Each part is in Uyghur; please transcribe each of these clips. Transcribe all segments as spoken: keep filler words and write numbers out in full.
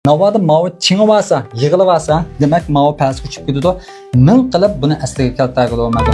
ناۋادا ماۋۇ چىڭىۋالسا، يىغىلىۋالسا، دېمەك، ماۋۇ پەسكە چۈشۈپ كېتىدۇ. مىڭ قىلىپ بۇنى ئەسلىگە كەلتۈرگىلى بولمايدۇ.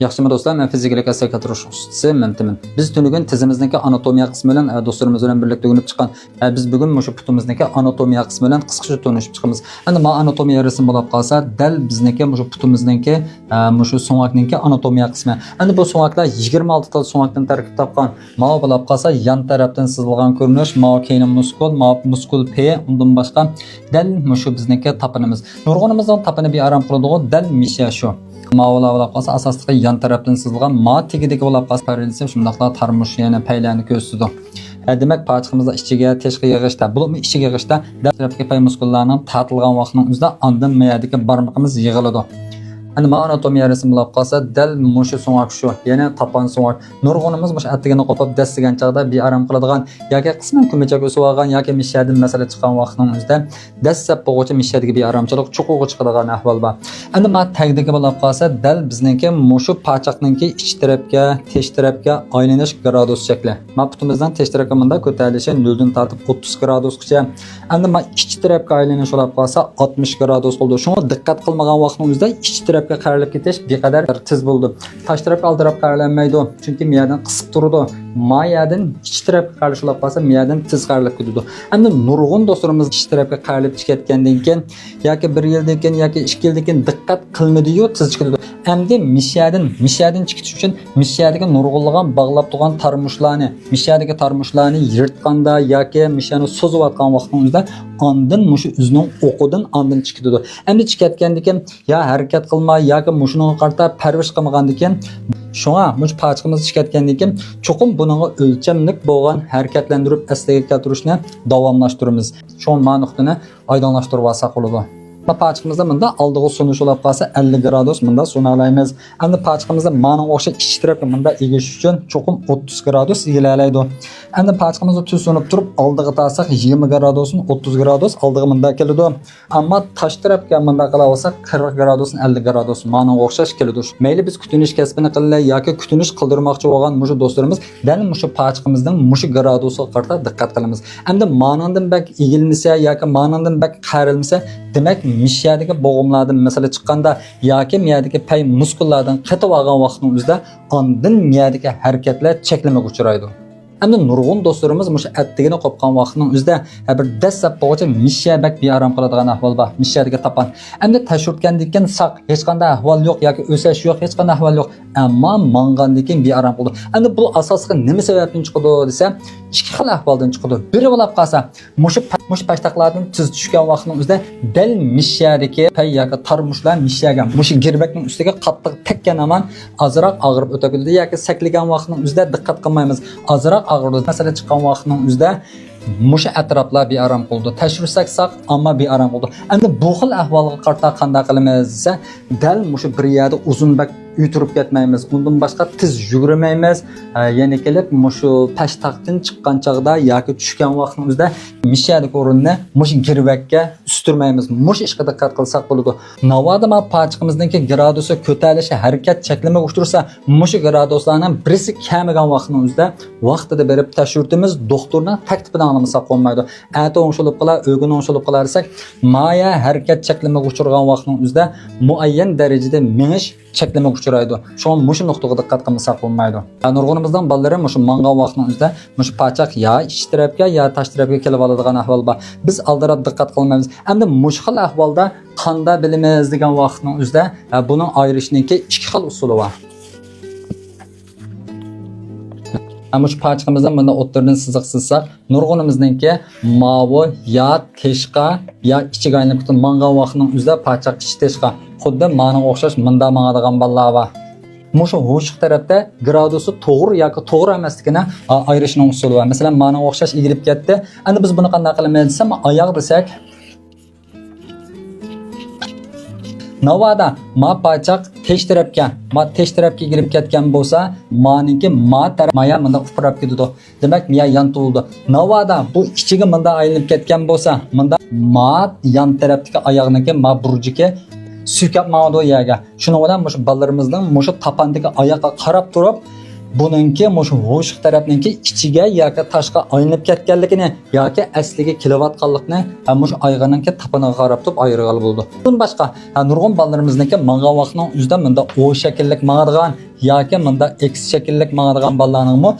ياخشىمۇ دوستلار، مەن فىزىكىلىك ئەسلىھە كەلتۈرۈش ئۇستىسى مەمتىمىن. بىز تۈنۈگۈن تىزىمىزنىڭكى ئاناتومىيە قىسمى بىلەن، ئە، دوستلىرىمىز بىلەن بىرلىكتە ئۆگىنىپ چىققان، ئە، بىز بۈگۈن مۇشۇ پۇتىمىزنىڭكى ئاناتومىيە قىسمى بىلەن قىسقىچە تونۇشۇپ چىقىمىز. ئەمدى ما ئاناتومىيە رەسىم بولاپ قالسا، دەل بىزنىڭكى مۇشۇ پۇتىمىزنىڭكى، ئە، مۇشۇ سۆڭەكنىڭكى ئاناتومىيە قىسمى. ئەمدى بۇ سۆڭەكلەر يىگىرمە ئالتە تال سۆڭەكتىن تەركىب تاپقان. ماۋۇ بولاپ قالسا يان تەرەپتىن سىزىلغان كۆرۈنۈش، ماۋۇ كەينى مۇسكۇل، ماۋۇ مۇسكۇل پېيى، ئۇندىن باشقا دەل مۇشۇ بىزنىڭكى تاپىنىمىز. نۇرغۇنىمىزنىڭ تاپىنى بىئارام قىلىدىغۇ، دەل مىشە شۇ. ماۋۇلار بولاپ قالسا ئاساسلىقى يان تەرەپتىن سىزىلغان، ما تېگىدىكى بولاپ قالسا پارالىزچە شۇنداقلا تارمۇش، يەنى پەيلەرنى كۆرسىتىدۇ. ھە، دېمەك، پاچىقىمىزدا ئىچىگە، تېشىغا يىغىشتا، بولۇپمۇ ئىچىگە يىغىشتا دەل تەرەپتىكى پەي مۇسكۇللارنىڭ تارتىلغان ۋاقتىنىڭ ئۆزىدە ئاندىن ما يەردىكى بارمىقىمىز يىغىلىدۇ. ئەمدى ما ئاناتومىيە رەسىمى بولاپ قالسا، دەل مۇشۇ سۆڭەك شۇ، يەنى تاپان سۆڭەك. نۇرغۇنىمىز مۇشۇ ئەتىگىنى قوپۇپ دەسسىگەن چاغدا بىئارام قىلىدىغان ياكى قىسمەن كۆمىچەك ئۆسۈۋالغان ياكى مىشەدىن مەسىلە چىققان ۋاقىتنىڭ ئۆزىدە دەسسەپ بولغۇچە مىشەدىكى بىئارامچىلىق چوقۇغا چىقىدىغان ئەھۋال بار. ئەمدى ما تەگدىكى بولاپ قالسا، دەل بىزنىڭكى مۇشۇ پاچاقنىڭكى ئىچ تەرەپكە، تېش تەرەپكە ئايلىنىش گرادۇس شەكلى. ما پۇتىمىزنىڭ تېش تەرەپكە مۇنداق كۆتەرىلىشى نۆلدىن تارتىپ ئوتتۇز گرادۇسقىچە. ئەمدى ما ئىچ تەرەپكە ئايلىنىش بولاپ قالسا، ئاتمىش گرادۇس بولىدۇ. شۇڭا دىققەت قىلمىغان ۋاقىتنىڭ ئۆزىدە ئىچ تەرەپكە قايرىلىپ كېتىش بىقەدەر تېز بولىدۇ. تاش تەرەپكە ئالدىراپ قايرىلالمايدۇ، چۈنكى مىيەدىن قىسىپ تۇرىدۇ. ما يەردىن ئىچ تەرەپكە قايرىلىش بولاپ قالسا، مىيەدىن تېز قايرىلىپ كېتىدۇ. ئەمدى نۇرغۇن دوستلىرىمىز ئىچ تەرەپكە قايرىلىپ چىكەتكەندىن كېيىن، ياكى بىر يىلدىن كېيىن، ياكى ئىككى يىلدىن كېيىن دىققەت قىلمىدىيۇ، تېز چىكىتىدۇ. ئەمدى مىشەدىن، مىشەدىن چىكىتىش ئۈچۈن مىشەدىكى نۇرغۇنلىغان باغلاپ تۇرغان تارمۇشلارنى، مىشەدىكى تارمۇشلارنى يىرتقاندا ياكى مىشەنى سوزۇۋاتقان ۋاقتىنىڭ ئۆزىدە ئاندىن مۇشۇ ئۆزىنىڭ ئوقىدىن ئاندىن چىكىتىدۇ. ئەمدى چىكەتكەندىن كېيىن يا ھەرىكەت قىلماي ياكى مۇشۇنىڭغا قارىتا پەرۋىش قىلمىغاندىن كېيىن، شۇڭا مۇشۇ پاچىقىمىز چىكەتكەندىن كېيىن چوقۇم بۇنىڭغا ئۆلچەملىك بولغان ھەرىكەتلەندۈرۈپ ئەسلىگە كەلتۈرۈشنى داۋاملاشتۇرىمىز. شۇڭا ما نۇقتىنى ئايدىڭلاشتۇرۇۋالساق بولىدۇ. ما پاچىقىمىزدا مۇنداق ئالدىغا سۇنۇش بولاپ قالسا ئەللىك گرادۇس، مۇنداق سۇنالايمىز. ئەمدى پاچىقىمىزدا مانىڭغا ئوخشاش ئىچ تەرەپكە مۇنداق ئېگىش ئۈچۈن چوقۇم ئوتتۇز گرادۇس ئېگىلەلەيدۇ. ئەمدى پاچىقىمىزنى تۈز سۇنۇپ تۇرۇپ ئالدىغا تارتساق يىگىرمە گرادۇستىن ئوتتۇز گرادۇس ئالدىغا مۇنداق كېلىدۇ. ئەمما تاش تەرەپكە مۇنداق قىلىۋالساق قىرىق گرادۇستىن ئەللىك گرادۇس مانىڭغا ئوخشاش كېلىدۇ. مەيلى بىز كۈتۈنۈش كەسپىنى قىلىلى ياكى كۈتۈنۈش قىلدۇرماقچى بولغان مۇشۇ دوستلىرىمىز دەل مۇشۇ پاچىقىمىزنىڭ مۇشۇ گرادۇسىغا قارىتا دىققەت قىلىمىز. ئەمدى مانىڭدىن بەك ئېگىلمىسە ياكى مانىڭدىن بەك قايرىلمىسە، دېمەك، مىشەدىكى بوغۇملاردىن مەسىلە چىققاندا ياكى مىيەدىكى پەي مۇسكۇللاردىن قېتىۋالغان ۋاقىتنىڭ ئۆزىدە ئاندىن مىيەدىكى ھەرىكەتلەر چەكلىمىگە ئۇچرايدۇ. ئەمدى نۇرغۇن دوستلىرىمىز مۇشۇ ئەتىگىنى قوپقان ۋاقىتنىڭ ئۆزىدە، ھە، بىر دەسسەپ بولغۇچە مىشە بەك بىئارام قىلىدىغان ئەھۋال بار، مىشەدىكى تاپان. ئەمدى تەشۈرتكەندىن كېيىن ساق، ھېچقانداق ئەھۋال يوق ياكى ئۆسەش يوق، ھېچقانداق ئەھۋال يوق. ئەمما ماڭغاندىن كېيىن بىئارام قىلىدۇ. ئەمدى بۇ ئاساسلىقى نېمە سەۋەبتىن چىقىدۇ دېسە، ئىككى خىل ئەھۋالدىن چىقىدۇ. بىرى بولاپ قالسا، مۇشۇ پە-، مۇشۇ پەشتاقلاردىن تېز چۈشكەن ۋاقىتنىڭ ئۆزىدە دەل مىشەدىكى پەي ياكى تارمۇشلار مىشەگە، مۇشۇ گىرۋەكنىڭ ئۈستىگە قاتتىق تەگكەن ھامان ئازراق ئاغرىپ ئۆتۈپ كېتىدۇ ياكى سەكلىگەن ۋاقىتنىڭ ئۆزىدە دىققەت قىلمايمىز. ئازراق ئاغرىدۇ. مەسىلە چىققان ۋاقىتنىڭ ئۆزىدە مۇشۇ ئەتراپلار بىئارام قىلىدۇ. تەكشۈرسەك ساق، ئەمما بىئارام قىلىدۇ. ئەمدى بۇ خىل ئەھۋالغا قارىتا قانداق قىلىمىز دېسە، دەل مۇشۇ بىر يەردە ئۇزۇن بەك ئۆتۈرۈپ كەتمەيمىز. ئۇندىن باشقا تېز يۈگۈرمەيمىز. ھە، يەنە كېلىپ مۇشۇ پەشتاقتىن چىققان چاغدا ياكى چۈشكەن ۋاقىتنىڭ ئۆزىدە مىشەدىكى ئورۇننى مۇشۇ گىرۋەككە ئۈستۈرمەيمىز. مۇشۇ ئىشقا دىققەت قىلساق بولىدۇ. ناۋادا ما پاچىقىمىزنىڭكى گرادۇسى كۆتەرىلىشى ھەرىكەت چەكلىمىگە ئۇچرىسا، مۇشۇ گرادۇسلارنىڭ بىرسى كەلمىگەن ۋاقىتنىڭ ئۆزىدە ۋاقتىدا بېرىپ تەكشۈرتىمىز، دوختۇرنىڭ تەكلىپىنى ئاڭلىمىساق بولمايدۇ. ئەتە ئوڭشىلىپ قالار، ئۆگۈن ئوڭشىلىپ قالار دېسەك، مايە ھەرىكەت چەكلىمىگە ئۇچرىغان ۋاقىتنىڭ ئۆزىدە مۇئەييەن دەرىجىدە مېڭىش چەكلىمىگە ئۇچرايدۇ. شۇڭا مۇشۇ نۇقتىغا دىققەت قىلمىساق بولمايدۇ. نۇرغۇنىمىزنىڭ بالىلىرى مۇشۇ ماڭغان ۋاقىتنىڭ ئۆزىدە مۇشۇ پاچاق يا ئىچ تەرەپكە، يا تاش تەرەپكە كېلىپ ئالىدىغان ئەھۋال بار. بىز ئالدىراپ دىققەت قىلمايمىز. ئەمدى مۇشۇ خىل ئەھۋالدا قانداق بىلىمىز دېگەن ۋاقىتنىڭ ئۆزىدە، ھە، بۇنىڭ ئايرىشنىڭكى ئىككى خىل ئۇسۇلى بار. مۇشۇ پاچىقىمىزنى مۇنداق ئوتتۇرىدىن سىزىق سىزساق، نۇرغۇنىمىزنىڭكى ماۋۇ يا تېشقا، يا ئىچىگە ئايلىنىپ كېتىدۇ. ماڭغان ۋاقتىنىڭ ئۆزىدە پاچاق ئىچى تېشقا. خۇددى مانىڭغا ئوخشاش مۇنداق ماڭىدىغان بالىلار بار. مۇشۇ ھوشۇق تەرەپتە گرادۇسى توغرا ياكى توغرا ئەمەسلىكىنى، ئا، ئايرىشنىڭ ئۇسۇلى بار. مەسىلەن، مانىڭغا ئوخشاش ئېگىلىپ كەتتى. ئەمدى بىز بۇنى قانداق قىلىمىز دېسەم، ئاياغ دېسەك، ناۋادا ما پاچاق تېش تەرەپكە، ما تېش تەرەپكە ئېگىلىپ كەتكەن بولسا، مانىڭكى ما تەرەپ مايا مۇنداق ئۇپراپ كېتىدۇ. دېمەك، مىيە يان تۇرۇلىدۇ. ناۋادا بۇ ئىچىگە مۇنداق ئايلىنىپ كەتكەن بولسا، مۇنداق ما يان تەرەپتىكى ئاياغنىڭكى ما بۇرجىكى سۈيكەپ ماڭىدۇ يەرگە. شۇنىڭ بىلەن مۇشۇ بالىلىرىمىزنىڭ مۇشۇ تاپاندىكى ئاياققا قاراپ تۇرۇپ، بۇنىڭكى مۇشۇ ھوشۇق تەرەپنىڭكى ئىچىگە ياكى تاشقا ئايلىنىپ كەتكەنلىكىنى ياكى ئەسلىگە كېلىۋاتقانلىقىنى، ھە، مۇشۇ ئايىغىنىڭكى تاپىنىغا قاراپ تۇرۇپ ئايرىغىلى بولىدۇ. بۇندىن باشقا، ھە، نۇرغۇن بالىلىرىمىزنىڭكى ماڭغان ۋاقتىنىڭ ئۆزىدە مۇنداق ئو شەكىللىك ماڭىدىغان ياكى مۇنداق ئېكس شەكىللىك ماڭىدىغان بالىلارنىڭمۇ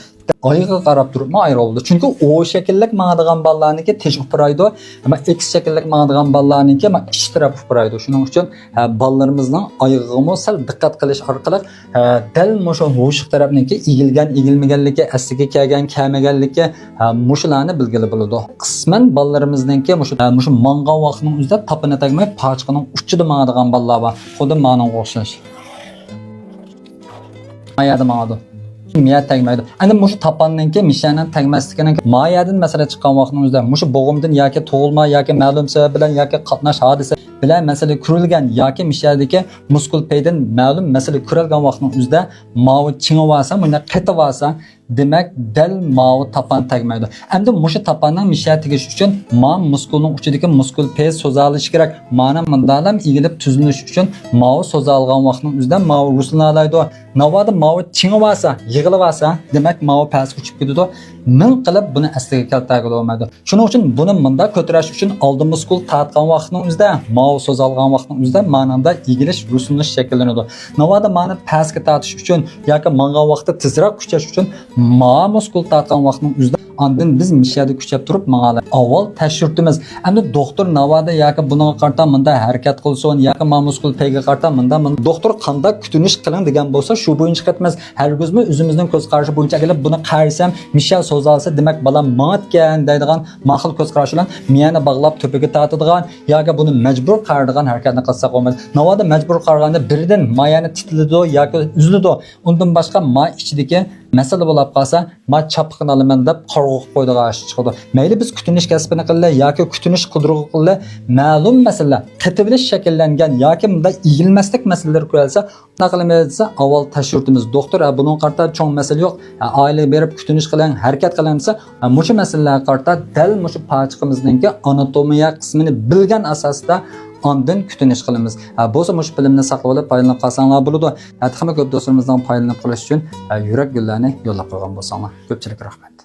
ئايىغىغا قاراپ تۇرۇپمۇ ئايرىغىلى بولىدۇ. چۈنكى ئو شەكىللىك ماڭىدىغان بالىلارنىڭكى تېشى ئۇپرايدۇ، ئەمما ئېكس شەكىللىك ماڭىدىغان بالىلارنىڭكى مانا ئىچ تەرەپ ئۇپرايدۇ. شۇنىڭ ئۈچۈن، ھە، بالىلىرىمىزنىڭ ئايىغىغىمۇ سەل دىققەت قىلىش ئارقىلىق، ھە، دەل مۇشۇ ھوشۇق تەرەپنىڭكى ئېگىلگەن، ئېگىلمىگەنلىكى، ئەسلىگە كەلگەن، كەلمىگەنلىكى، ھە، مۇشۇلارنى بىلگىلى بولىدۇ. قىسمەن بالىلىرىمىزنىڭكى مۇشۇ، ھە، مۇشۇ ماڭغان ۋاقتىنىڭ ئۆزىدە تاپىنى تەگمەي، پاچىقىنىڭ ئۇچىدا ماڭىدىغان بالىلار بار. خۇددى مانىڭغا ئوخشاش. ما يەردە ماڭىدۇ. ما يەردە تەگمەيدۇ. ئەمدى مۇشۇ تاپاننىڭكى مىشەنىڭ تەگمەسلىكىنىڭ ما يەردىن مەسىلە چىققان ۋاقتىنىڭ ئۆزىدە، مۇشۇ بوغۇمدىن ياكى تۇغۇلما ياكى مەلۇم سەۋەب بىلەن ياكى قاتناش ھادىسە بىلەن مەسىلە كۆرۈلگەن ياكى مىشەدىكى مۇسكۇل پەيدىن مەلۇم مەسىلە كۆرۈلگەن ۋاقتىنىڭ ئۆزىدە ماۋۇ چىڭىۋالسا، مۇنداق قېتىۋالسا، دېمەك، دەل ماۋۇ تاپان تەگمەيدۇ. ئەمدى مۇشۇ تاپاننىڭ مىشە تېگىش ئۈچۈن ما مۇسكۇلنىڭ ئۇچىدىكى مۇسكۇل پەيز سوزالىشى كېرەك. مانا مۇنداقلام ئېگىلىپ تۈزلىنىش ئۈچۈن ماۋۇ سوزالغان ۋاقتىنىڭ ئۆزىدە ماۋۇ رۇسلىنالايدۇ. ناۋادا ماۋۇ چىڭىۋالسا، يىغىلىۋالسا، دېمەك، ماۋۇ پەسكە ئۇچۇپ كېتىدۇ. مىڭ قىلىپ بۇنى ئەسلىگە كەلتۈرگىلى بولمايدۇ. شۇنىڭ ئۈچۈن بۇنى مۇنداق كۆتۈرۈش ئۈچۈن ئالدى مۇسكۇل تارتقان ۋاقتىنىڭ ئۆزىدە، ماۋۇ سوزالغان ۋاقتىنىڭ ئۆزىدە مانىڭدا ئېگىلىش، رۇسلىنىش شەكىللىنىدۇ. ناۋادا مانى پەسكە تارتىش ئۈچۈن ياكى ماڭغان ۋاقىتتا تېزرەك كۈچەش ئۈچۈن ما مۇسكۇل تارتقان ۋاقتىنىڭ ئۆزىدە ئاندىن بىز مىشەدە كۈچەپ تۇرۇپ ماڭالايمىز. ئاۋۋال تەكشۈرتىمىز. ئەمدى دوختۇر ناۋادا ياكى بۇنىڭغا قارىتا مۇنداق ھەرىكەت قىلسۇن ياكى ما مۇسكۇل پەيگە قارىتا مۇنداق، مۇنداق. دوختۇر قانداق كۈتۈنۈش قىلىڭ دېگەن بولسا، شۇ بويىچە كېتىمىز. ھەرگىزمۇ ئۆزىمىزنىڭ كۆز قارىشى بويىچە ئەگىلىپ بۇنى قارىسام، مىشە سوزالسا، دېمەك، بالام ماڭىدىكەن دەيدىغان ماقۇل كۆز قاراش بىلەن مىيەنى باغلاپ تۆپىگە تارتىدىغان ياكى بۇنى مەجبۇر قارىدىغان ھەرىكەتنى قىلساق بولمايدۇ. ناۋادا مەجبۇر قارىغاندا بىردىن مايەنى تىتىلىدۇ ياكى ئۈزۈلىدۇ. ئۇندىن باشقا ما ئىچىدىكى مەسىلە بولۇپ قالسا، ما چاپلىقىنى ئالىمەن دەپ قارىغۇغا قويىدىغان ئىش چىقىدۇ. مەيلى بىز كۈتۈنۈش كەسپىنى قىلىلى ياكى كۈتۈنۈش قىلدۇرغۇغا قىلىلى، مەلۇم مەسىلىلەر قېتىۋېلىش شەكىللەنگەن ياكى مۇنداق ئېگىلمەسلىك مەسىلىلىرى كۆرۈلسە، قانداق قىلىمىز دېسە، ئاۋۋال تەكشۈرتىمىز. دوختۇر، ھە، بۇنىڭغا قارىتا چوڭ مەسىلە يوق، ھە، ئائىلىگە بېرىپ كۈتۈنۈش قىلىڭ، ھەرىكەت قىلىڭ دېسە، ھە، مۇشۇ مەسىلىلەرگە قارىتا دەل مۇشۇ پاچىقىمىزنىڭكى ئاناتومىيە قىسمىنى بىلگەن ئاساستا ئاندىن كۈتۈنۈش قىلىمىز. ھە، بولسا مۇشۇ فىلىمنى ساقلاپ ئېلىپ پايدىلىنىپ قالساڭلار بولىدۇ. ھە، تېخىمۇ كۆپ دوستلىرىمىزنىڭ پايدىلىنىپ قېلىشى ئۈچۈن، ھە، يۈرەك گۈللەرنى يوللاپ قويغان بولساڭلار. كۆپچىلىككە رەھمەت.